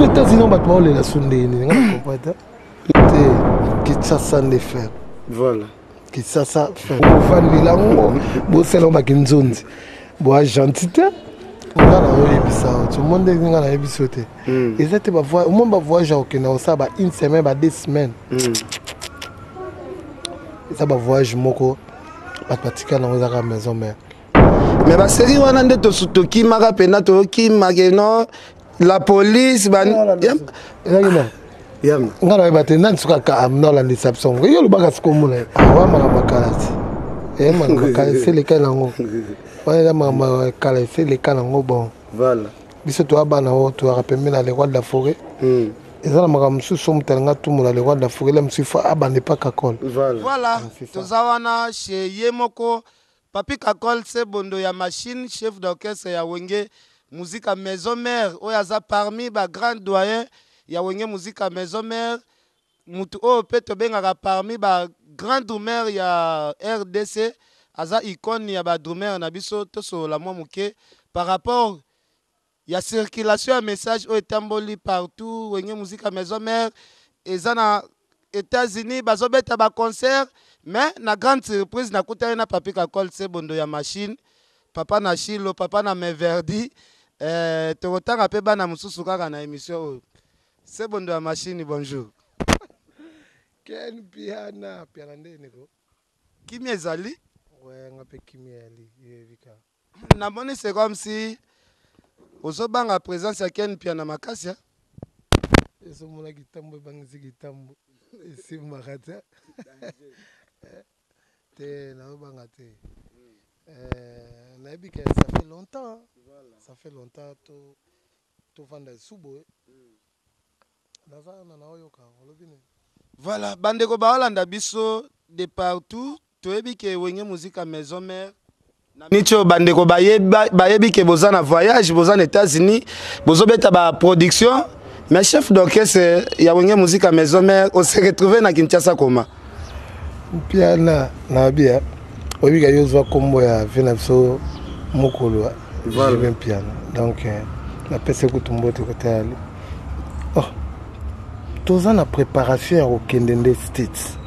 États-Unis bato baolela so ndenge nini, nga na comprendre te. Kinshasa nde fer. Voilà. Kinshasa fer, bovandela yango, bosala yango bakinzonzi, boa gentil te. Nga nazoyebisa yo ti omoni ndenge nga nayebisi yo te. Eza te omoni bavoyage ya kokenda kosala ba une semaine, ba 2 semaines. Eza bavoyage moko bato batikala nango, ezaka maison mère. Mais basérie wana nde tokimaka mpena, tokimake no la police. Ezaki na nga nayeba te nani soki naolandisa biso ngo. Yo olobaka siko omona ye awa makambo akala ti eye makambo akala eseleka nango wana, eza makambo kala eseleka nango. Bon, voilà. Biso toya bana oyo toyaka pembe na le roi de la forêt. Eza na makambo mosusu moto alinga tumola le roi de la forêt, la mosusu ifo abanda epa Kakol. Voilà, toza wana chez ye moko Papi Kakol Sebondo ya machine, chef d'orchestre ya Wenge Musica Maison Mère, oyo aza parmi bagrand doyen ya Wenge Musica Maison Mère, mutu oyo mpe tobengaka parmi bagrand drummer ya RDC, aza icône ya badrummer na biso. Tosolola mwa moke par rapport ya circulation ya message oyo etamboli partout: Wenge Musica Maison Mère eza na États-Unis, bazobeta baconcert. Mais na grande surprise, nakutani na Papi Kakol Sebondo ya machine, papa na Shilo, papa na Meverdi. Tokotanga mpe bana mosusu kaka na émission oyo. Sebondo ya machine, bonjour. Ken Piana, Piana nde ndeko. Kimia ezali? Nga mpe kimia yali, yoyebika. Namoni c'est comme si ozobanga présence ya Ken Piana makasi. Ezomona kitambo, ebangisi kitambo, esimbaka te. Te, nazobanga te. Nayebi ke ça fait longtemps, ça fait longtemps tovanda esu boye. Naza wana, naoyoka olobi nini. Voilà, bandeko baolanda biso de partout, toyebi ke Wenge Musica Maison Mère niti oyo, bandeko bayebi ke boza na voyage, boza na États-Unis, bozobeta baproduction. Mais chef d'orchestre ya Wenge Musica Maison Mère ose retrouve na Kinshasa koma? Mpiana, nayebi oyebi ka yo ozwa nkombo ya vie na biso mokolo JB Mpiana. Donc napesi kutu mbote kotali. Oh, toza na préparation ya kokende nde States.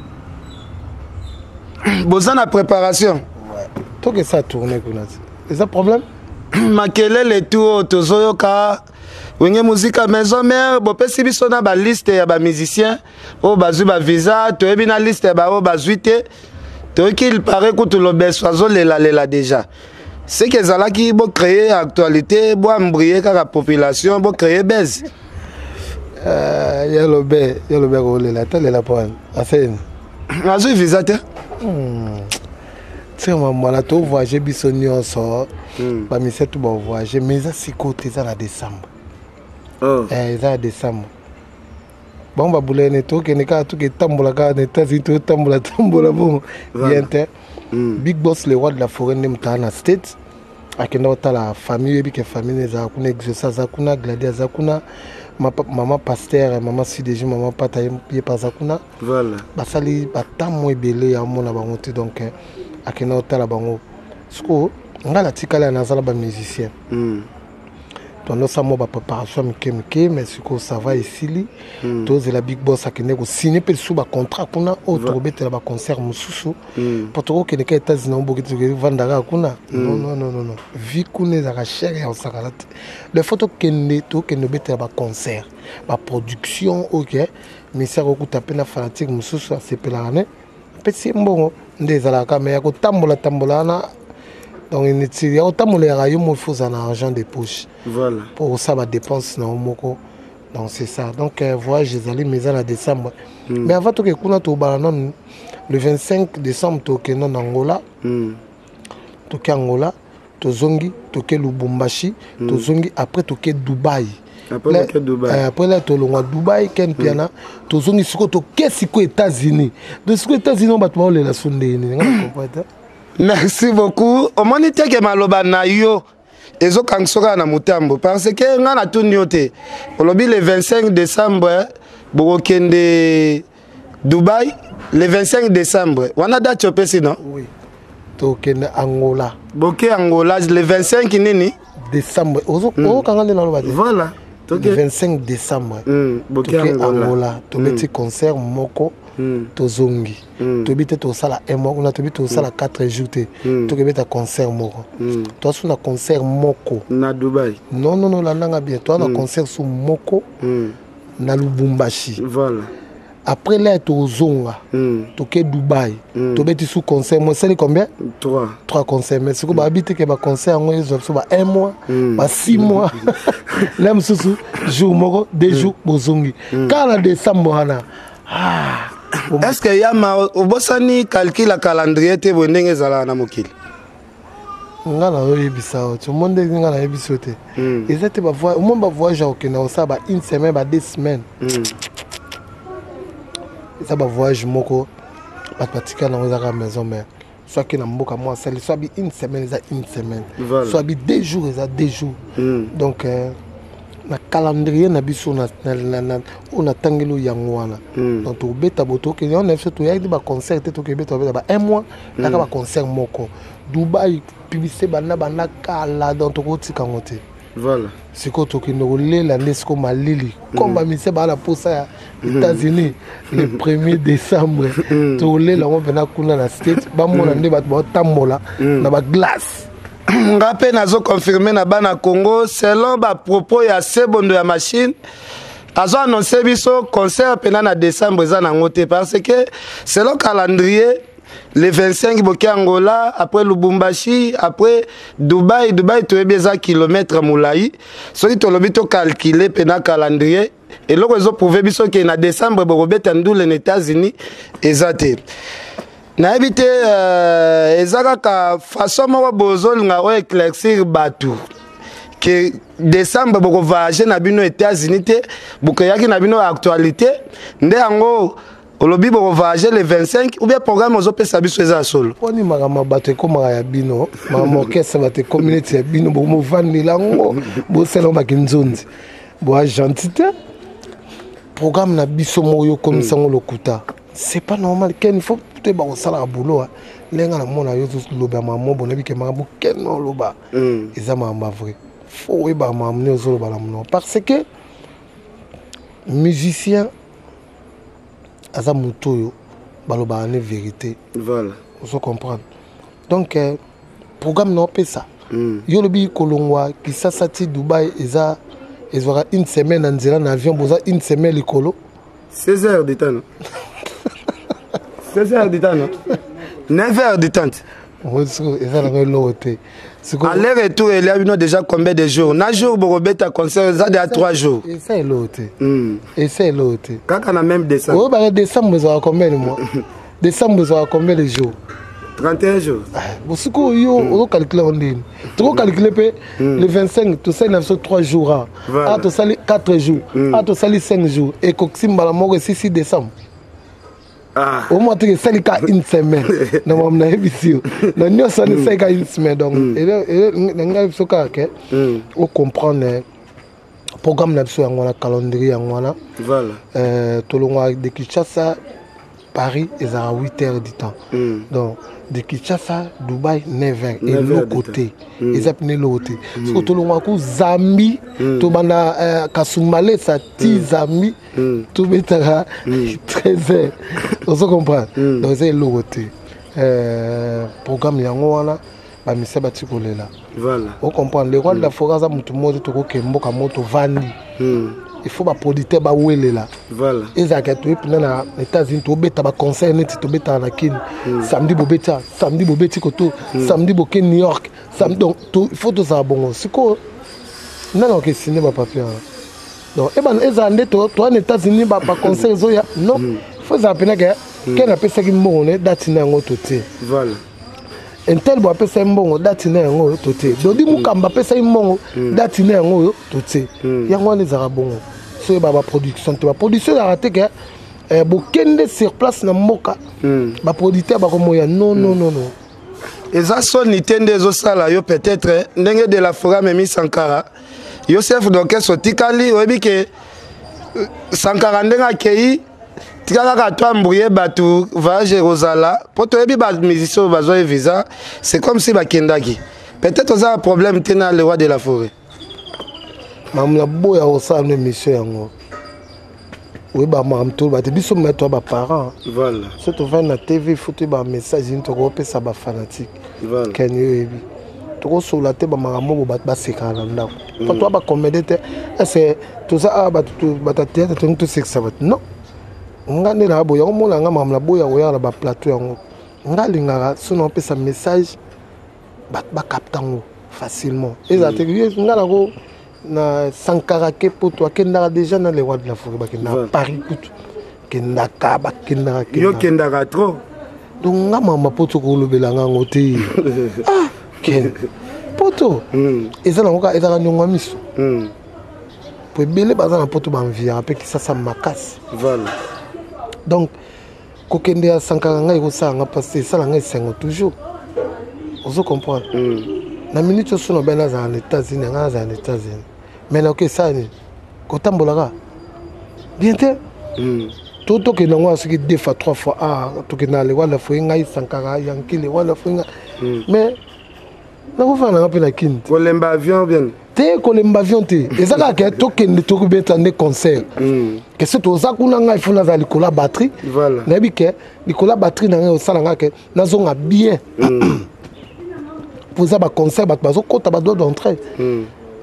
Boza na préparation? Tokesa tourne kuna te, eza problème. Makelele tu oyo tozoyoka, Wenge Musica Maison Mère, bopesi biso na baliste ya bamusicien oyo bazwi bavisa, toyebi na liste ya baoyo bazwi te. Toyoki il paraît kutu Lobeso azolelalela déjà. Ce que ezalaki bocréer actualité, boembrouiller kaka population, bocréer buzz. Ya lobe, ya lobe akolela, talela mpo wana aseni. Azwi visa te. Tika mamwana, tovoyage biso nyonso, bamisia tu bavoyage, mais eza sikoyo te, eza na décembre. Oh. Eza na décembre. Bango babulene, tokende kaka, toketambola kaka na États-Unis, totambola tambola bongo bien te. Big Boss le roi de la forêt nde moto aza na State, akenda kotala famille. Oyebi ke famille ezala kuna, Exauce aza kuna, Gladi aza kuna, mama pasteur, mama CDG, mama Pata ye mpe aza kuna. Basali batambo ebele ya omona bango te, donc akenda kotala bango. Sikoyo ngai natikali ya naza na bamusicien. Tondosala mwa bapréparation mike mike, mais sikoyo ça va, esili. Tozela Big Boss akende kosigne mpe lisusu bacontrat kuna oyo tokobetela baconcert mosusu, mpo tokokende ka États-Unis, oboki tokevanda kaka kuna. Non, non, non, non, non, vie kuna ezalaka cher ya kosakana te. Des fois tokende, tokende obetela baconcert, baproduction. Ok, misi akokuta mpe na fanatique mosusu asepelaka ne apesi ye mbongo nde ezalaka. Mais ya kotambola tambola wana, donc inutile. Ya kotambola yaka yo mo, faut ozala na argent de poche mpo kosala badépense na yo moko. Donc c'est ça. Donc voyage ezali, mais eza na décembre. Mais avant toke kuna, tobala nanu le 25 décembre, tokenda na Angola. Toke Angola, tozongi, toke Lubumbashi, tozongi, après toke Dubai. Après toke Dubai. Après là tolongwa Dubai, Ken Piana, tozongi sikoyo, toke sikoyo États-Unis. Donc sikoyo États-Unis oyo bato baolela so ndenge nini, nga na comprendre te. Merci beaucoup. Omoni teke maloba na yo ezokangisa kaka na motambo, parce que ngai natuni yo te, olobi le 25 décembre bokokende Dubai. Le 25 décembre wana date opesi, non? Oui, tokende Angola. Boke Angola le 25 nini? Décembre. Ozokanga nde naloba te. Voilà. Le 25 décembre toke Angola, tobeti concert moko, tozongi. Toyebi te tosala un mois kuna, toyebi tosala 4 jours te. Tokebeta concert moko, toasu na concert moko na Dubai. Non, non, non, landanga bien. Toa na concert su moko na Lubumbashi. Après là tozonga, toke Dubai, tobeti su concert mo. Esali combien? 3. Trois concerts. Mais sikoyo bayebi te ke baconcert yango ezwa biso ba un mois, ba 6 mois la mosusu, jour moko, 2 jours, bozongi kaka na décembre wana. Ah, est ce que yama obosani calcul ya calendrier te boye ndenge ezalaka na mokili? Nga nazoyebisa yo ti omoni ndenge nga nayebisi yo te. Eza te omoni bavoyage ya kokende kosala ba une semaine, ba 2 semaines, eza bavoyage moko bato batikala nango. Ezaka maison mère, soit ake na mboka moko, asali soit bi une semaine, eza une semaine, soit bi 2 jours, eza 2 jours. Donc na calendrier na biso oyo natangeli yango wana. Donc tobeta bo tokende wana, biso toyaki te baconcert te. Tokebeta, tobeta ba un mois kaka baconcert moko. Dubai, publicité banda banda kala, donc tokotika yango te. Sikoyo tokende kolela nde sikoyo malili, comme bamusiciens baa na posa ya États-Unis le 1er décembre. Tokolela yango mpena kuna na State, bamona nde bato baotambola na baglace. Nga mpe nazoconfirme na bana Congo, selon bapropos ya Sebondo ya machine, azo annonce biso concert mpena na décembre eza nango te, parce que selon calendrier, le 25 boke Angola, après Lubumbashi, après Dubai. Dubai toyebi eza kilomètre molai. Soki tolobi tocalcule mpena calendrier, eloko ezoprouve biso ke na décembre bokobeta ndule na États-Unis eza te. Nayebi te, eza kaka façon moko bozolinga oyo éclaircir bato ke décembre bokovoyage na bino États-Unis te. Bokeyaki na bino actualité nde yango olobi bokovoyage le 25, ou bien programme ozopesa biso eza ya solo? Mponi makambo bato ekomaka ya bino, makambo orchestre bato ekomi neti ya bino, bomovandela yango, bosala yango bakinzonzi, boa gentil te. Programme na biso moko, yo okomisa yango lokuta, c'est pas normal. Ken, il faut toyeba kosalaka boulot. Ndenge namona yo ozoloba makambo bonayebi ke makambo ken oloba eza makambo ya vrai. Faut oyebaka makambo nini ozoloba na monoko, parce que musicien aza motu oyo balobaka ne vérité. Ozo comprendre? Donc programme na opesa yo, olobi kolongwa Kisasa ti Dubai eza ezwaka une semaine na nzela na avion, boza une semaine likolo. 16 heures du temps, non? 16 heures du temps, non? 9 heures du temps. Eza nango eloko te. Aller retour elia bino déjà combien de jours? Na jour bokobeta concert eza déjà 3 jours. Eza eloko te, eza eloko te. Kaka na même décembre. Oyo baka décembre ezwaka combien de mois? Décembre ezwaka combien de jours? 31 jours. Bon, sikoyo yo ozocalcule yango ndeni? Tokocalcule mpe le 25 tosali na biso 3 jours, a a tosali 4 jours, a tosali 5 jours, ekokisi mbala moko esisi décembre. Omwa teke esali ka une semaine na makambo nayebisi yo na nyonso wana, esali ka une semaine. Donc na ngai biso kaka ke ocomprendre programme na biso yango wana, calendrier yango wana. Tolongwa de Kinshasa, Paris ezalaka 8 heures du temps. Donc de Kinshasa Dubai 9 heures, eloko te, eza pene eloko te. Soki tolongwaka ku Zambi, tobanda Kasumbalesa ti Zambi, tobetaka 13 heures. Ozo comprendre? Donc eza eloko te. Programme yango wana, bamisa bati kolela. Ocomprendre? Le roi de la forêt aza motu moko te. Tokoke mboka moko, tovandi, il faut baproducteur bawelela. Ezalaka toye mpena na États-Unis, tobeta baconcert neti tobetaka na Kini. Samedi bobeti, samedi bobeti koto, samedi boke New York. Donc il faut tozala bongo. Sikoyo nani okesine bapapier wana? Donc ezala nde toa na États-Unis, baconcert ezoya, non, il faut ezala mpena ke ken apesaki mbongo ne date na yango to te. Un tel bo apesaki mbongo, date na yango oyo to te. Dodi Mukamba apesaki mbongo, date na yango oyo to te. Yango wana ezalaka bongo. So oyeba baproduction te, baproduction ezalaka te ke bokende sur place na mboka, baproducteur bakomoya. Non, non, non, non. Eza soni te nde ezosala yo. Peut-être ndenge de la forêt amemi Sankara, yo chef d'orchestre otikali, oyebi ke Sankara ndenge akei, tika kaka to embrouye bato. Voyage ekozala mpo toyebi bamusicien oyo bazwa ye visa, c'est comme si bakendaki. Peut-être oza problème te na le roi de la forêt. Makambo na boya kosala no émission yango, oyeba makambo toloba te. Biso me toya baparent. Voilà. So tovandi na TV, faut toyeba message nini tokopesa bafanatique. Voilà. Ken, yo oyebi, tokosolola te bamakambo bo bato basekaka na ndako po toya bacomédie te. Ese toza awa bato bato ya théâtre, tolingi tosekisa bato. Non, nga nde na boya omona nga makambo na boya koyaka na baplateau yango. Nga alingaka so na opesa message, bato bacapter yango facilement. Ezala te nga nako na Sankara ke poto akendaka déjà na le roi de la forêt, bakendaka. Paris kutu kendaka, bakendaka. Yo kendaka trop. Donc nga mama poto kolobela nga yango te. Ah, ken poto eza nango kaka, ezalaka niongo ya miso po ebele baza na poto, baenviaka mpe Kisasa makasi. Donc kokende ya Sankara, ngai ekosala nga mpasi, esala ngai esengo toujours. Ozo comprendre? Na minute oso na bai nazala na États-Unis, ngai nazala na États-Unis, mais nakoki esala nini? Kotambolaka bien te. To tokende yango soki deux fois, trois fois. Ah, tokende na le roi de la forêt, ngai Sankara yanki le roi de la forêt ngai, mais nakofanda nanga mpe na Kini te. Kolemba avion bien? Te, kolemba avion te. Eza kaka ke tokende, tokobeta nde concert. Ke so toza kuna, ngai fo nazala likolo ya batterie. Nayebi ke likolo ya batterie na ngai osala ngai ke nazonga bien, po eza baconcert, bato bazokɔta, badroit d'entrée.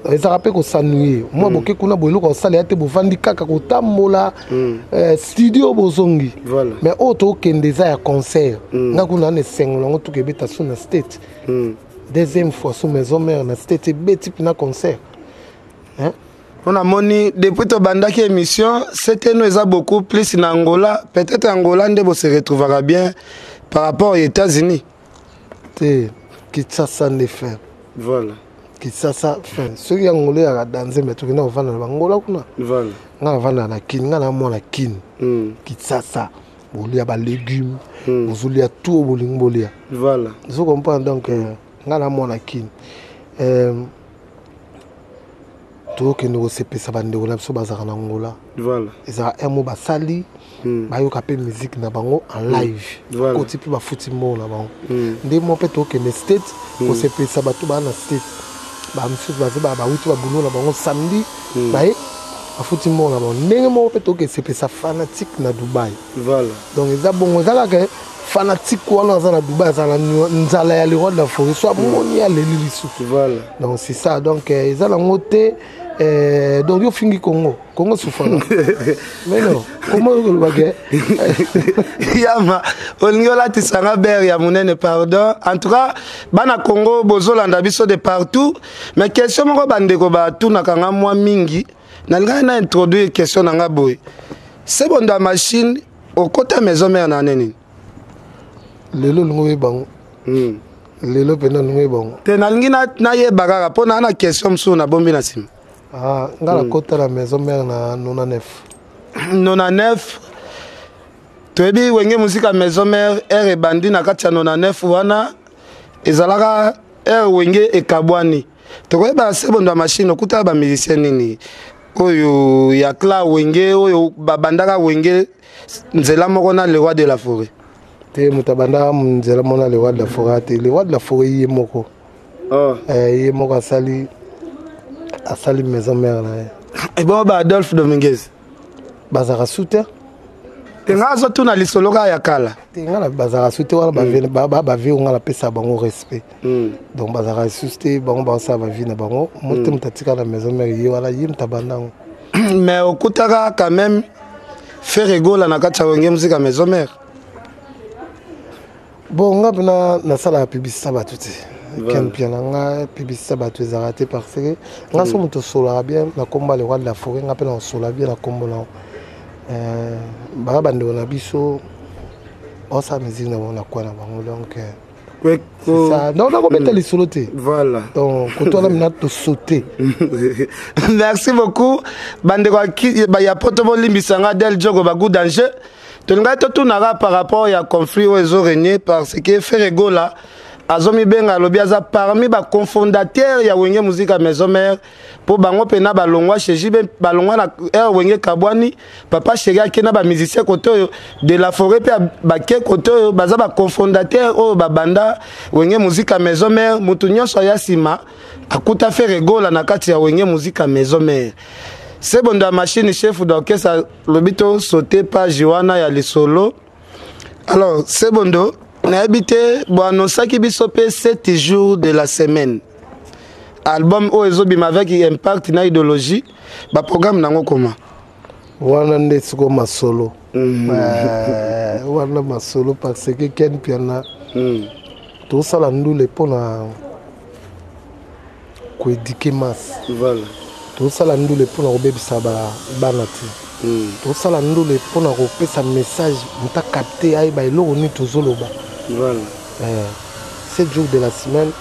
Ezalaka mpe kosanuye mwa boke kuna boye, eloko kosala ya te, bovandi kaka kotambola studio, bozongi. Mais oyo tokende eza ya concert. Nga kuna na esengo nango, tokebeta so na State deuxième fois, so maison mère na State ebeti mpena concert, hein? Mpo namoni depuis tobandaki émission, seteno eza beaucoup plus na Angola. Peut-être Angola nde bose retrouvaka bien par rapport ya États-Unis. Te, Kinshasa nde fin. Kinshasa fin. Soki Angola eyaka danze, me tokenda kovanda na bangola kuna. Nga navanda na Kini, nga na mwana Kini. Kinshasa bolia balégume, bozolia tout oyo bolingi bolia. Ozo comprendre? Donc nga na mwana Kini. Tokende kosepesa bandeko na biso bazalaka na Ngola. Ezalaka un mo basali, bayoka mpe musique na bango en live. Koti mpe bafuti mbongo na bango. Nde mo mpe tokende State kosepelisa bato baa na State. Bamisusu baza bawuti babulo na bango samedi, baye bafuti mbongo na bango. Ndenge moko mpe tokende sepelisa fanatique na Dubai. Donc eza bongo, eza kaka fanatique wana aza na Dubai, aza na nzala ya le roi de la forêt, so amoni aleli lisusu. Donc c'est ça. Donc eza nango te. Donc yo fingi Congo, Congo souffrant, mais non, comment olobake? Yama olingi olatisanga bere ya monene, pardon. En tout cas, bana Congo bozolanda biso de partout, mais question moko bandeko batunaka nga mwa mingi, nalingaki na introduire question na nga boye: Sebondo ya machine, okota maison mère na nini? Lelo olingi oyeba yango? Lelo mpenza olingi oyeba yango? Te, nalingi nayeba kaka mpo naa na question mosusu nabombi na nsima. Ah, nga nakota na maison mère na 99. 99, toyebi Wenge Musica Maison Mère ere ebandi na kati ya 99 wana, ezalaka ere Wenge ekabwani. Tokoyeba, Sebondo ya machine, okutaka bamusicien nini oyo ya clan Wenge, oyo babandaka Wenge nzela moko na le roi de la forêt? Te, moto abandaka nzela moko na le roi de la forêt te. Le roi de la forêt ye moko. Oh. Ye moko asali maison mère na ye. Ebongo ba Adolphe Dominguez? Bazalaka su te. Te, nga azotuna lisolo kaka ya kala. Te, nga na bazalaka su te wana. Bavie nga napesa bango respect. Donc bazalaka lisusu te, bango bazosala bavie na bango. Mo te, moto atika na maison mère ye wana, ye moto abanda yango. Mais okutaka quand même Ferre Gola na kati ya Wenge Musica Maison Mère? Bon, nga mpena nasalaka publicité bato te. Ken pia na nga, publicité bato ezalaka te, parce que nga so moto osolaka bien na kombo ya le roi de la forêt, nga mpe na osola bien na kombo na baya. Bandeko na biso baosala musique na bango na kwa na bango. Donc c'est ça. Donc nakobeta lisolo te. Donc koto wana mina tosaute. Merci beaucoup, bandeko ya poto. Bolimbisanga, Del Jogo bagout danger. Tolingaki totunaka par rapport ya conflit oyo ezorégner, parce que Ferre Gola Azomibenga, alobi aza parmi baconfondateur ya Wenge Musica Maison Mère, mpo bango mpena balongwa chez JB, balongwa na air Wenge kabwani. Papa Chéri ake na bamusicien kote oyo de la forêt, mpe bake kote oyo baza baconfondateur oyo babanda Wenge Musica Maison Mère. Motu nyonso aya nsima akuta Ferre Gola na kati ya Wenge Musica Maison Mère. Sebondo ya machine, chef d'orchestre, alobi to saute page wana ya lisolo. Alors Sebondo, nayebi te, boannonsaki biso mpe 7 jours de la semaine, album oyo ezobima avec impact na idéologie, baprogramme nango koma? Wana nde sikoyo masolo. Wana masolo, parce que Ken Piana, tosala ndule mpona koéduquer masse. Tosala ndule mpona kobebisa bana te. Tosala ndule mpona kopesa message, moto acapter, ayeba eloko nini tozoloba. 7 jours de la semaine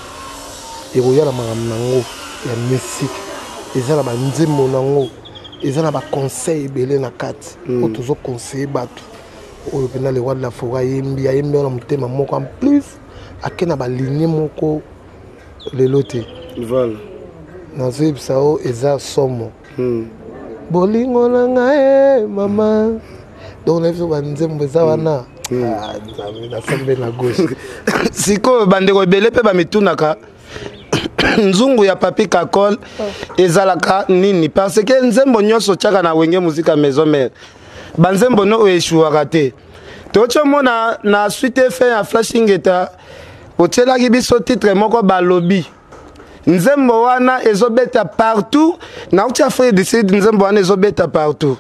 ekoya na makambo nango ya musique, eza na banzembo nango, eza na baconseil ebele na kati oyo tozoconseille bato oyo mpena le roi de la forêt ayembi, ayembi wana motema moko. En plus ake na baligne moko lelo te. Nazoyebisa o eza somo. Bolingo na ngai mama, donc na biso banzembo eza wana. Ah, Nzambe, nasambe na gauche. Sikoyo bandeko ebele mpe bamitunaka, nzungu ya Papi Kakol ezalaka nini? Parce que nzembo nyonso otiaka na Wenge Musica Maison Mère, banzembo no oyo eshuwaka te. Toti omona na suite fin ya Flashing eta, otielaki biso titre moko, balobi nzembo wana ezobeta partout. Nauti Afrique du Sud, nzembo wana ezobeta partout,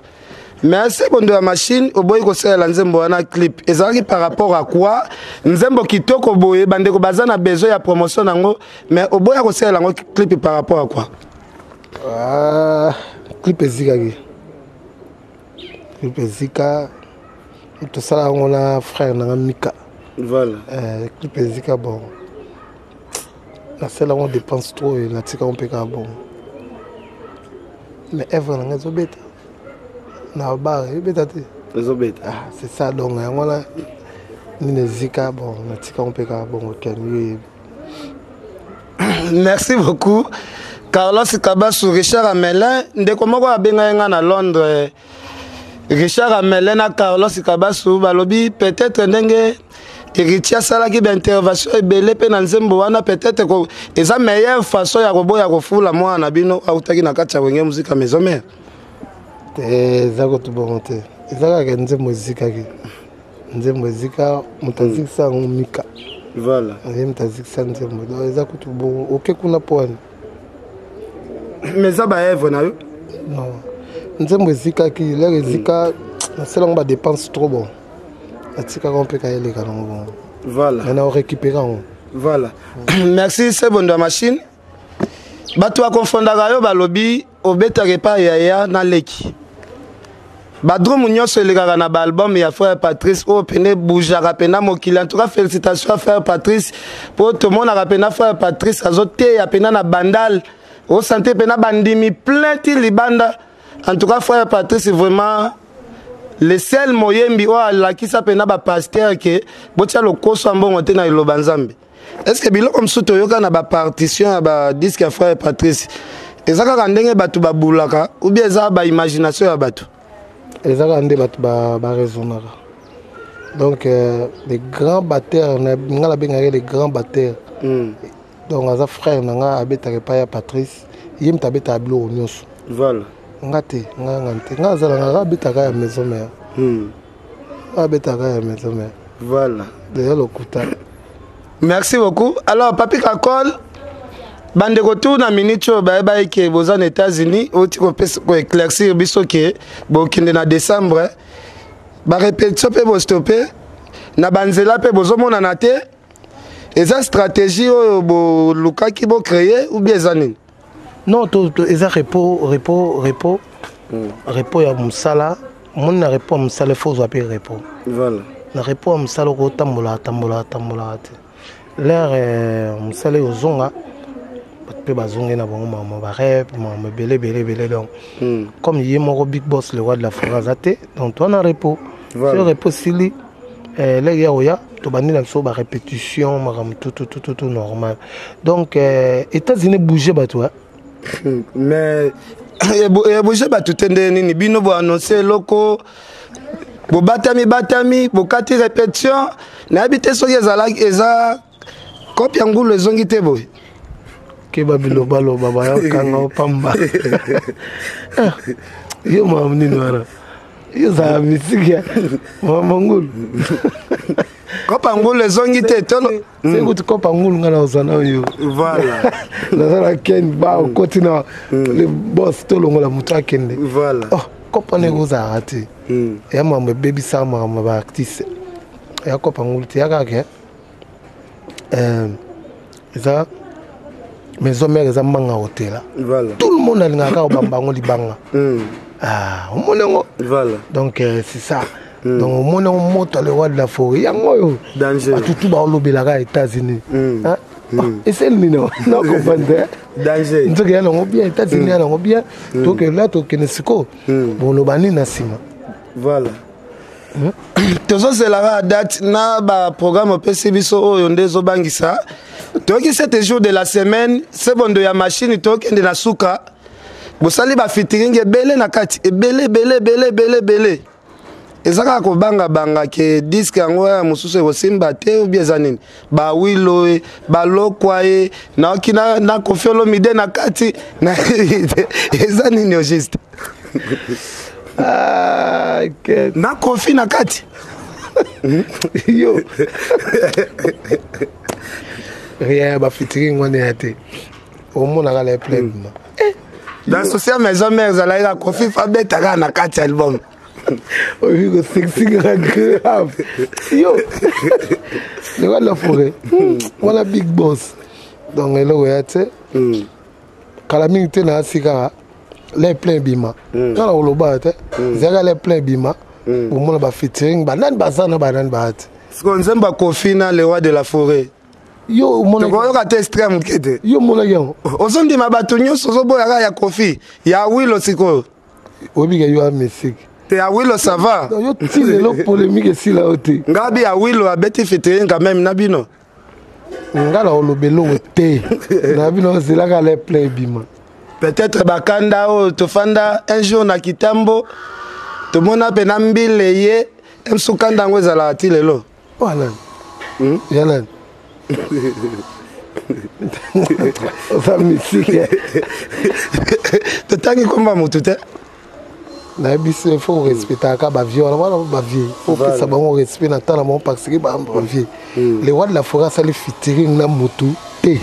mais Sebondo ya machine, oboyi kosalela nzembo wana clip. Ezalaki par rapport à quoi? Nzembo kitoko boye, bandeko baza na besoin ya promotion nango, mais oboya kosalela yango clip par rapport à quoi? Ah, clip ezikaki, clip ezika. Tosala yango na frère nanga Mika. Clip ezika, bon, nasala yango dépense trop, natika yango mpe kaka bon. Mais œuvre nanga ezobeta na bar, ebeta te. Ezobeta. Ah, c'est ça. Donc yango wana nini ezika, bon, natika yango mpe kaka bongo. Ken, yo yebi. Merci beaucoup, Carlos Kabasu. Richard Amelin, ndeko moko abengai nga na Londres. Richard Amelin na Carlos Kabasu balobi peut-être ndenge héritier asalaki baintervention ebele mpe na nzembo wana, peut-être eza meilleure façon ya koboya kofula mwana na bino autaki na kati ya Wenge Musica Maison Mère. Te, eza kutu bongo te. Eza kaka nzembo ezikaki, nzembo ezika, moto azikisa yango Mika. Ye moto azikisa nzembo. Donc eza kutu bongo oke kuna mpo wani. Mais eza baœuvre na yo. Non, nzembo ezikaki, lere ezika, nasala yango badépense trop, bon, natikaka mpe kayeleka nango bongo. Mais na orécupérer yango. Voilà, merci Sebondo ya machine. Bato bakonfondaka yo, balobi obetaka epai yaya na leki, badrum nyonso elekaka na baalbum ya frère Patrice oyo pene bougeaka mpena mokili. En tout cas, félicitation ya frère Patrice, mpo tomonaka mpena frère Patrice azoteya mpena na Bandal, osante mpena bandimi plein ti libanda. En tout cas, frère Patrice, vraiment le seul moyembi oyo alakisa mpena bapasteur ke botia lokoso ya mbongo te na eloba Nzambe. Est ce que biloko mosusu toyoka na bapartition ya badisque ya frère Patrice eza kaka ndenge bato babulaka ou bien eza baimagination ya bato? Eza kaka nde bato baraisonnaka. Donc les grands batteurs, nga nabengaka les grands batteurs. Donc aza frère na nga, abetaka epai ya Patrice, ye moto abetaka biloko nyonso. Nga te, nga nga te, nga aza na nga, abetaka ya Maison Mère. Abetaka ya Maison Mère. Deja lokuta. Merci beaucoup. Alors Papi Kakol, bandeko tu na minute oyo bayeba eke boza na États-Unis, oti koéclaircir biso ke bokende na décembre, barépétition mpe bostope na banzela mpe bozomonana te. Eza stratégie oyo bolukaki bocréer ou bien eza nini? Non, eza repos, repos, repos, repos ya mosala. Omoni, na repos ya mosala efo ozwa mpe repos. Na repos ya mosala okotambola tambola tambolaka te. Lere mosala ozonga, bato mpe bazongi na bango mama barep, mama ebele ebele ebele. Donc comme ye moko big boss, le roi de la forêt, aza te, donc toa na repos. So repos esili, Eh, leki ya koya tobandi na biso barépétition makambo tututututu normal. Donc États-Unis bouge bato. Mais ebouge bato te nde nini? Bino boannonce eloko, bobatami batami, bokati répétition. Nayebi te soki ezalaki eza kope ya ngulu ezongi te boye. Keba, bilobaloba bayokanga opamba yo. Makambo nini wana? Yo ozala misiki ya mama ngulu. Kopa ngulu ezongi te tolo. Sekuti kopa ngulu nga na ozwa na oyo. Voilà. Naza na ken ba okoti na le boss, tolongola moto akende. Voilà. Oh, kopa ndenge ozalaka te, eya makambo ebebisaka makambo ya baartiste. Eya kopa ngulu te, ya kaka eza Maison Mère, eza mbanga hotela. Tout le monde alingaka kaka kobamba yango libanga. Ah, omoni yango. Donc c'est ça. Donc omoni yango, moto, le roi de la forêt, yango oyo. Danger. Batutu baolobelaka États-Unis. Eseli nini na comprendre? Danger. Nzoki ya nango bien, États-Unis ya nango bien. Tokende, tokende sikoyo, boloba nini na nsima? Voilà, tozozelaka date na baprogramme opesi biso oyo nde ezobangisa. Toyoki 7 jours de la semaine, sebondo ya machine. Tokende na suka, bosali bafeaturing ebele na kati, ebele ebele ebele ebele ebele. Eza kaka kobangabanga ke disque yango ya mosusu ekosimba te obi eza nini? Bawilo ye, balokwa ye, naoki na Koffi Olomide na kati. Eza nini au juste? Ah, na Koffi na kati. Yo, rien, bafeaturing wana ya te, omonaka la plein. Dans social Maison Mère ezalaki kaka Koffi abeta kaka na kati ya album. Oyebi kosekisingaka grave yo, le roi de la forêt wana, big boss. Donc eloko ya te, kala mingi te na asi kaka le plein bima kaka koloba te, ezalaka le plein bima, omona bafeaturing banani baza na banani baya te. Siko nzembo ya Koffi na le roi de la forêt. Yo omonaki? Tokoyoka te extrait moke te? Yo omonaki yango? Ozondima bato nyonso, ozoboyaka ya Koffi ya Wilo sikoyo. Oyebi ke yo ya mystique. Te, ya Wilo ça va. Yo ti lelo polémique esila yo te. Ngabi ya Wilo abeti featuring quand même na bino. Nga na koloba eloko te na bino, ozelaka le plein ebima. Peut-être bakanda oyo tofanda un jour na kitambo, tomona mpe na mbile ye msukanda yango ezalaka ti lelo. Wana ya nani? Oza mystique. Totangi komba motu te. Nayebi se faut respectaka bavieux wana, wana bavieux, faut opesa bango respect na tala bango parce que bavieux. Le roi de la forêt asali featuring na motu te.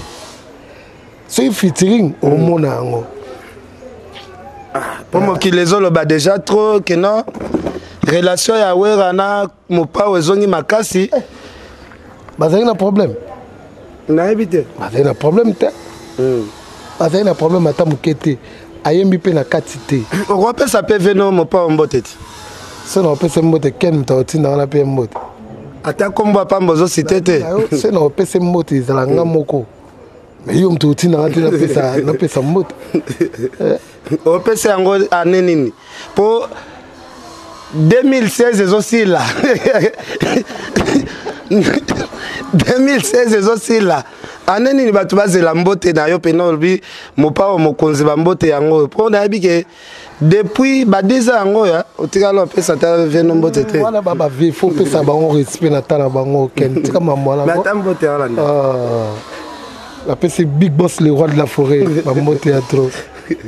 Soki featuring, omona yango. Mpo mokili ezoloba déjà trop ke non, relation ya Wera na Mopao ezongi makasi. Bazali na problème? Nayebi te. Bazali na problème te, bazali na problème ata moke te. Ayembi mpe na kati te. Okopesa mpe veno Mopao mbote te? So na opesa mbote, ken moto akotinda wana mpe mbote. Ata kombo ya pamba ozosite te. Se na opesa mbote, ezala nga moko, mais yo moto otindanga te napesa mbote. Opesa yango ane nini? Mpo 2016 ezosila, 2016 ezosila, ane nini bato bazela mbote na yo mpena? Olobi Mopao mokonzi, bambote yango oyo, mpo nayebi ke depuis ba 10 ans yango oyo otikala opesa ata veno mbote te. Wana bavieux, faut opesa bango respect na tala bango. Ken, tika mambo wana. Ata mbote wana. Napesi big boss, le roi de la forêt, bambote ya trop.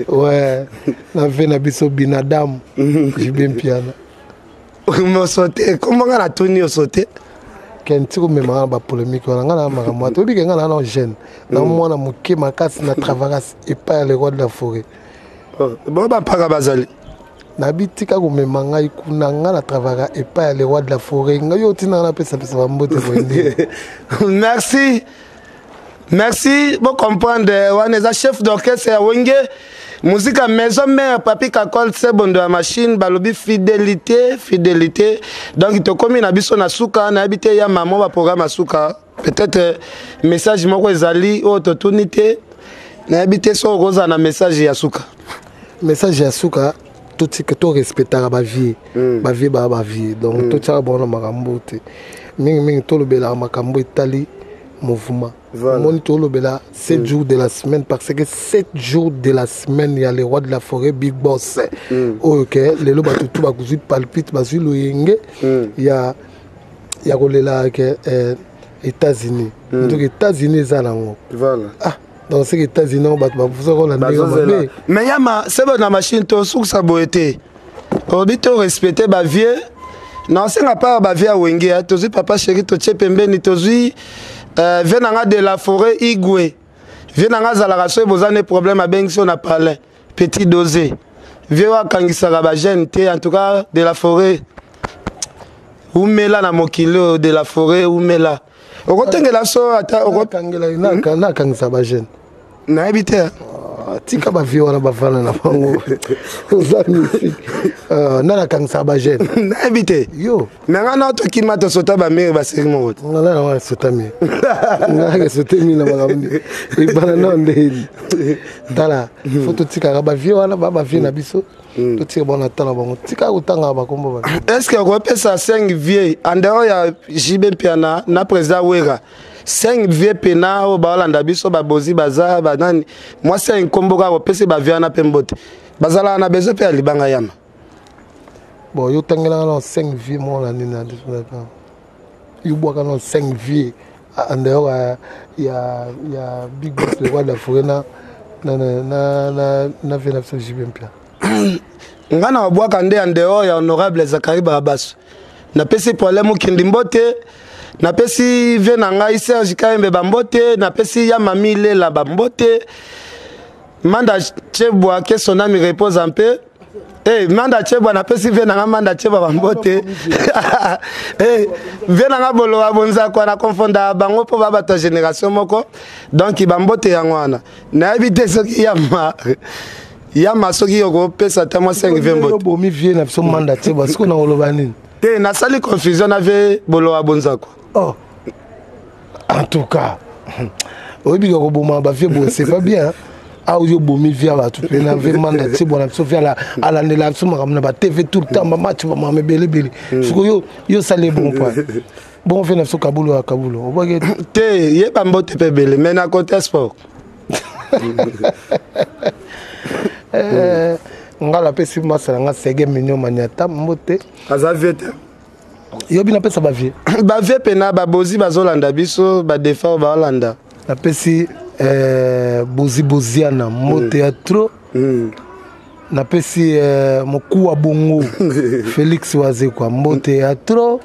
Ouais, na ve na biso binadam JB Mpiana. Moso te, kombo nga natuni yoso te. Ken, ti komemaka na bapolémique wana, nga na makambo wana toyebi ke nga na jeune na mwana moke makasi na travagas epai ya le roi de la forêt. Bo bampaka bazali. Nabi tika komema ngai kuna. Nga na travaillaka epai ya le roi de la forêt. Ngai yo otinanga napesapesa bambote boye nde? Merci, merci. Bocomprendre, wana eza chef d'orchestre ya Wenge Musica Maison Mère, Papi Kakol Sebondo ya machine. Balobi fidélité, fidélité. Donc tokomi na biso na suka. Nayebi te ya mamo baprogramme ya suka, peut-être message moko ezali oyo totuni te. Nayebi te soki okozala na message ya suka. Message ya suka. Totika torespectaka bavieux. Bavieux baa bavieux, donc totiaka bango na makambo te. Mingimingi tolobelaka makambo etali mouvement. Omoni, tolobela 7 jours de la semaine, parce que 7 jours de la semaine ya le roi de la forêt, Big Boss, oyo ke lelo bato tu bakozwi palpite, bazwi loyenge ya kolela ke États-Unis. Donc États-Unis eza nango. Ah, donc c'est que États-Unis yango bato bafusa kola ndenge mabe. Mais yama sebe na machine, tosukisa boye te. Obi to respecte bavieux na osenga part bavieux ya Wenge. Tozwi Papa Chéri, totie pembeni, tozwi vieux na nga de la forêt, Igwe. Vieux na nga azalaka, soki boza ne problème, abengisi yo na palais, petit dosé. Vieux oyo akangisaka bajeune te. En tout cas, de la forêt, umela na mokili oyo. De la forêt, umela. Okotengela so ata Nakangisa bajeune? Nayebi te. Tika bavieux wana bavanda na bango, oza musique nani akangisaka bajeune? Nayebi te. Yo. Me nga na tokima, tosota bamire, baseri moko te. Nga na wana sota mire, ngaka sote mire na makambo ebana nao ndeni. Tala, faut totikaka bavieux wana, ba bavieux na biso, totika bango na tala bango, tika kotangaka bakombo ba. Est ce que okopesa 5 vieux en dehors ya JB Mpiana na président Wera, 5 vieux pena oyo baolanda biso, babozi baza banani, mwa 5 nkombo kaka opesi bavieux wana mpe mbote, bazalaka na besoin mpe ya libanga, yama? Bon, yo tangelaka na 5 vieux moko na nini, yo bwaka na 5 vieux en dehors ya Big Boss, le roi de la forêt, na vieux na biso JB Mpia. Nga na babwaka nde en dehors ya honorable Zakari Barabaso, napesi problème okindi mbote, napesi vieux na ngai Serge Kayembe bambote, napesi ya mami Lela bambote, Manda Chebwa, que son âme repose en paix. Hey, Manda Chebwa, napesi vieux na nga Manda Chebwa bambote. Hey, vieux na nga Bolowa Bonzakwa, na konfonda bango mpo ba bato ya génération moko. Donc bambote yango wana. Nayebi te soki yama soki okopesa ata mwa 5 vieux mbote. Bomi vieux na biso Manda Chebwa, sikoyo na koloba nini? Te, nasali confusion na vieux Bolowa Bonzakwa. Oh, en tout cas, oyebi ka koboma bavieux boye, c'est pas bien. Awa oyo obomi vieux ya bato mpe na vieux Manda Chebwa na biso, vieux alandela biso makambo na baTV tout le temps, bamatch, bamakambo ebele ebele. Sikoyo yo osali bon point bongo, vieux na biso Kabulo ya Kabulo, obwaki? Te, yeba mbote mpe ebele, mais na côté sport. Nga napesi masa na nga Sege Mignon Maniata mbote. Aza vieux te. Yobi napesa bavieux. Bavieux mpena babozi bazolanda biso, badefa oyo baolanda. Napesi Bozi Boziana mbote ya trop. Napesi mokuwa bongo Félix Wazekwa mbote ya trop.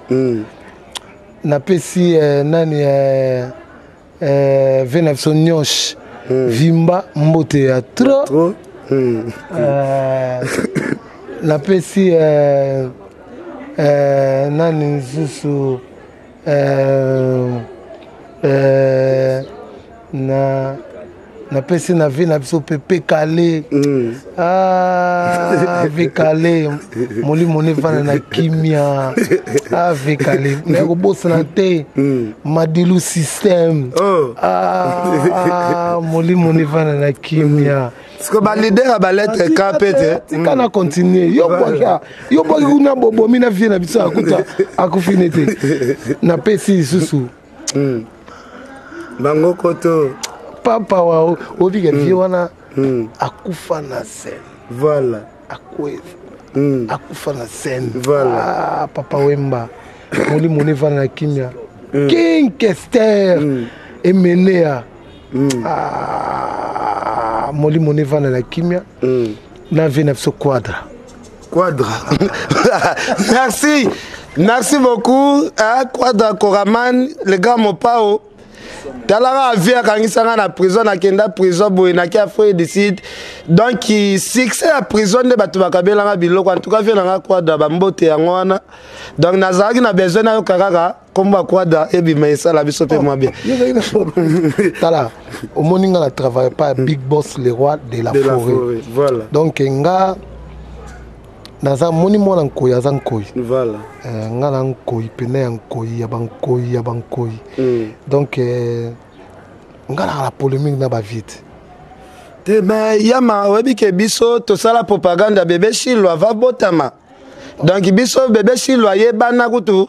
Napesi nani, vieux na biso Nyoshe Vimba mbote ya trop. Napesi nani lisusu, na napesi na vieux na biso Pepe Kale. Ah, vieux Kale, molimo nevanda na kimia. Ah, vieux Kale, nakobosana te. Madilu Système. Oh. Ah, molimo nevanda na kimia. Siko baleader ya balettre K mpe te. Tika na continue. Yo bwaki, yo bwaki kuna, bobomi na vieux na biso akuta akufi ne te. Napesi lisusu Bango koto. Papa wa obika vieux wana akufa na scène. Akweva akufa na scène. Ah, Papa Wemba, molimo nevanda na kimia. King Kester Emenea, ah, molimo nevanda na kimia. Na vieux na biso Quadra. Quadra, merci, merci beaucoup, hein, Quadra Koraman, le grand Mopao. Talaka avi akangisanga na prison, nakenda prison boye, naki Afrique du Sud. Donc succès ya prison nde bato bakabelanga biloko. En tout cas, vieux nanga Quadra, bambote yango wana. Donc nazalaki na besoin nayoka kaka kombo ya Quadra ebima, esala biso mpe mwa bien. Tala, omoni nga na travaille pas Big Boss, le roi de la De la forêt. Forêt, voilà. Donc nga naza moni mwana nkoi, aza nkoi. Nga na nkoi pene ya nkoi ya bankoi ya bankoi. Donc nga naka na polémique na bavieux te. Te, mais Yama, oyebi ke biso tosala propagande ya bebe Shilo ava botama. Donc biso bebe Shilo ayebana kutu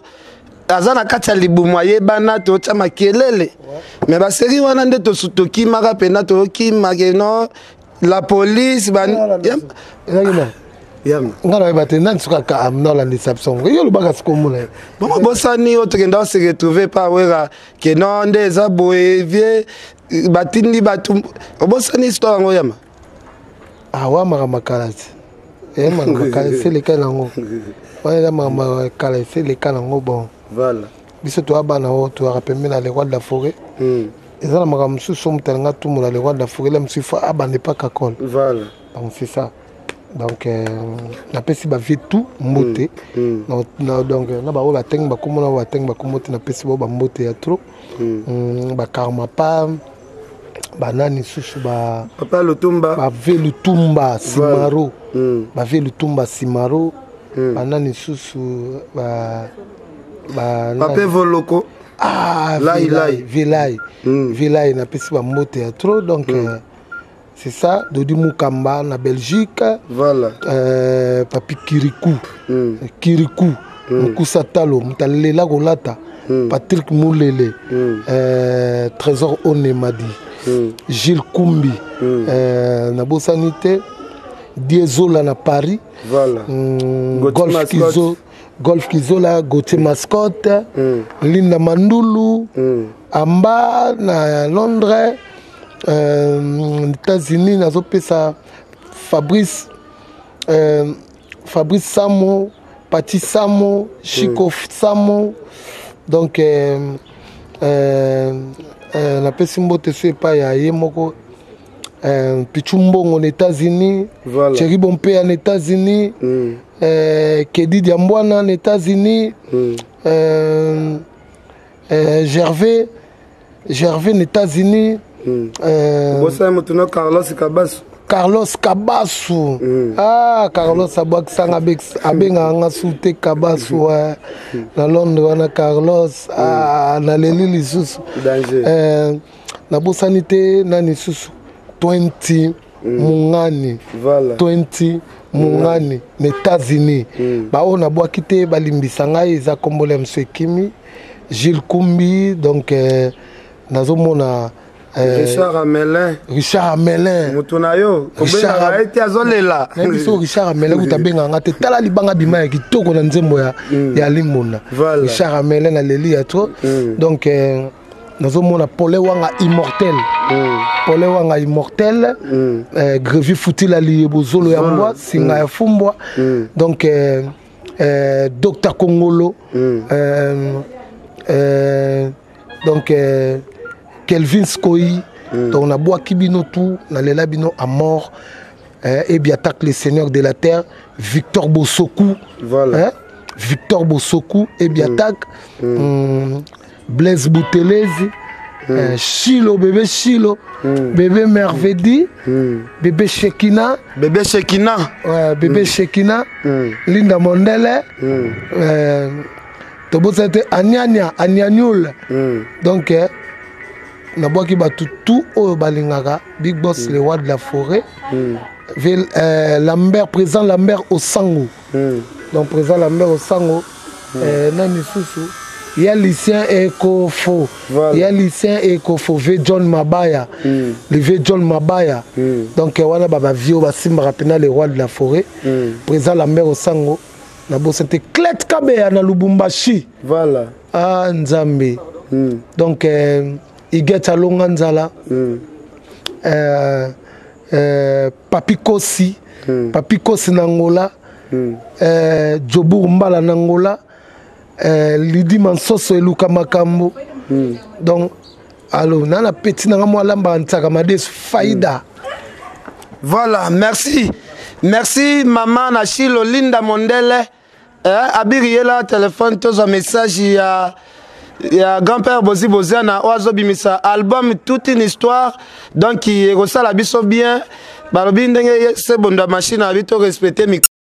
aza na kati ya libumu, ayebana, totya makelele. Mais basérie wana nde tokimaka mpena, tokima ke non, la police ba Ezalaki Yama. Nga nayeba te nani soki aka naolandisa biso yango, yo olobaka sikomona ye. Bongo bosani oyo tokenda ose retrouve pa Wera ke non, nde eza boye, vie batindi bato. Obosani histoire yango, Yama? Awa makambo kala ti e makambo kala esi eleka nango wana, eza makambo kala esi eleka nango. Bon, biso toya bana oyo toyaka pembeni na le roi de la forêt. Eza na makambo mosusu oyo moto alinga tumola le roi de la forêt, la mosusu faut abanda epa Kakol. Donc c'est ça. Donc napesi bavie tout mbote. Donc na baoyo batengi bakombo, na oyo batengi bakombo te, napesi bao bambote ya trop. Bakarma pa banani susu ba Papa Lutumba. Bave Lutumba Simaro. Bave Lutumba Simaro. Banani susu ba Pape Voloko. Ah, Lai, Lai. Vilai. Vilai, napesi bambote ya trop. Donc c'est ça, Dodi Mukamba na Belgique. Papi Kiriku. Kiriku. Mukusa Talo, moto alela kolata. Patrick Mulele. Trésor Onemadi. Gilles Kumbi. Nabosani te Diesola na Paris. Gauthier Golf Mascotte. Kizo, Golf Kizola, Gauthier Mascotte, Linda Mandulu, Amba na Londres, États-Unis, nazopesa Fabrice, Fabrice Samo, Pati Samo, Chico Samo. Donc napesi mbote so epai ya ye moko Pichu Mbongo na États-Unis. Thierry Bompea na États-Unis. Kedi Diambwana na États-Unis. Gervais, Gervais na États-Unis. Bosani motu no Carlos Kabasu. Carlos Kabasu. Ah, Carlos abwakisanga, abengaka nga su te Kabasu. Na Londres wana Carlos. Ah, naleli lisusu. Danger. Nabosani te nani susu, 20 Mungani. 20 Mungani na États-Unis. Baoyo nabwaki te, balimbisa ngai, eza kombola ya mosu ekimi. Gilles Kumbi. Donc nazomona Richard Amelin. Richard Amelin. Motu na yo kobengaka ye te, azolela. Nayebi so Richard Amelin kuta abengaka nga te. Tala libanga bima ya kitoko na nzembo ya Limbonda. Richard Amelin, naleli ya trop. Donc nazomona Pole Wanga immortel. Pole Wanga immortel. Grevi Futila Liyebo, zolo ya mbwa, singa ya fumbwa. Donc Dr Kongolo. Donc Kelvin Skoi. Donc nabwaki bino tout, nalela bino à mort. Ebi attaque le seigneur de la terre, Victor Bosoku. Hein? Victor Bosoku, Ebi attaque. Blaise Boutelezi. Chilo, bébé Chilo. Bébé Mervedi. Bébé Shekina. Bébé Shekina. Ouais, bébé Shekina. Linda Mondele. Tobosani te Aniania, Anianiul. Donc nabwaki bato tout oyo balingaka Big Boss, le roi de la forêt. Lambert, président Lambert Osango. Donc président Lambert Osango. Nani susu ya Lucien Ekofo. Ya Lucien Ekofo, ve John Mabaya. Le vieux John Mabaya. Donc wana babavie oyo basimbaka mpena le roi de la forêt. Président Lambert Osango. Nabosani te Clet Kabeya na Lubumbashi. Ah, Nzambe. Donc Iget Alonga Nzala. Papi Kosi. Papi Kosi na Angola. Jobur Mbala na Angola. Lidi Mansoso eluka makambo. Donc alo nana petit nanga mwa alamba ntsaka madesu faida. Voilà, merci. Merci maman Nachilo Linda Mondele. Eh, abiri yela téléphone, tozwa message ya grand-père Bozi Boziana oyo azobimisa album Toute une histoire. Donc ekosala biso bien. Balobi ndenge se bondo ya machine abi to respecter micro.